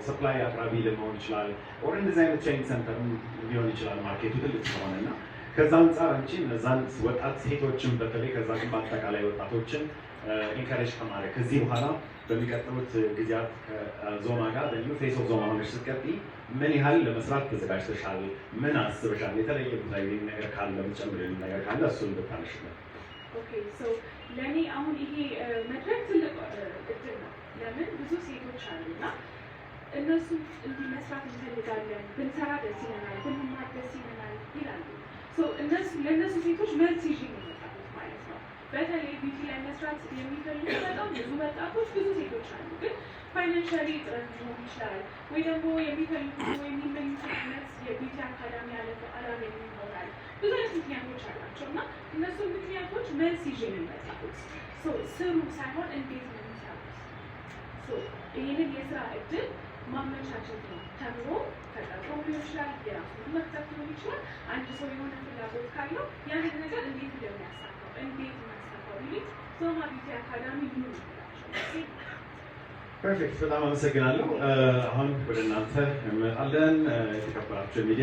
supply አቅራቢ ለመሆን ይችላል፣ or እንደዚህ አይነት training center ሊሆን ይችላል። Market ኡ ትልቅ ስለሆነ እና ከዛ አንጻር አንቺ እነዛን ወጣት ሴቶችን በተለይ፣ ከዛ ግን በአጠቃላይ ወጣቶችን encourage ከማድረግ ከዚህ በኋላ በሚቀጥሉት ጊዜያት ከዞማ ጋር በ new face of ዞማ ሆነሽ ስትቀጥይ ምን ያህል ለመስራት ተዘጋጅተሻል? ምን አስበሻል? የተለየ ቦታ ነገር ካለ፣ የምትጨምሪው ነገር ካለ እሱን ብታነሽልን። Okay, so ለእኔ አሁን ይሄ መድረክ ትልቅ እድል ነው። ለምን ብዙ ሴቶች አሉ እና እነሱ እንዲህ መስራት እንፈልጋለን፣ ብንሰራ ደስ ይለናል፣ ብንማር ደስ ይለናል ይላሉ። So እነሱ ለእነሱ ሴቶች መልስ ይዤ ነው የመጣሁት ማለት ነው። በተለይ beauty ላይ መስራት የሚፈልጉ በጣም ብዙ ወጣቶች፣ ብዙ ሴቶች አሉ። ግን financially እጥረት ሊሆን ይችላል ወይ ደግሞ የሚፈልጉት ወይ የሚመኙት አይነት የ beauty academy አላገኙ ይሆናል። ብዙ አይነት ምክንያቶች አላቸው እና እነሱን ምክንያቶች መልስ ይዤ ነው የመጣሁት። So ስሩ ሳይሆን እንዴት ነው የሚሰሩት? So ይህንን የስራ እድል ማመቻቸት ነው። ተምሮ ተቀጥሮ ሊሆን ይችላል፣ የራሱን መክፈት ሊሆን ይችላል። አንድ ሰው የሆነ ፍላጎት ካለው ያንን ነገር እንዴት እንደሚያሳካው፣ እንዴት እናሳካው ቢሉኝ ዞማ Beauty Academy ኑ ይላቸው። Perfect፣ በጣም አመሰግናለሁ። አሁን ወደ እናንተ እንመጣለን። የተከበራችሁ የሚዲያ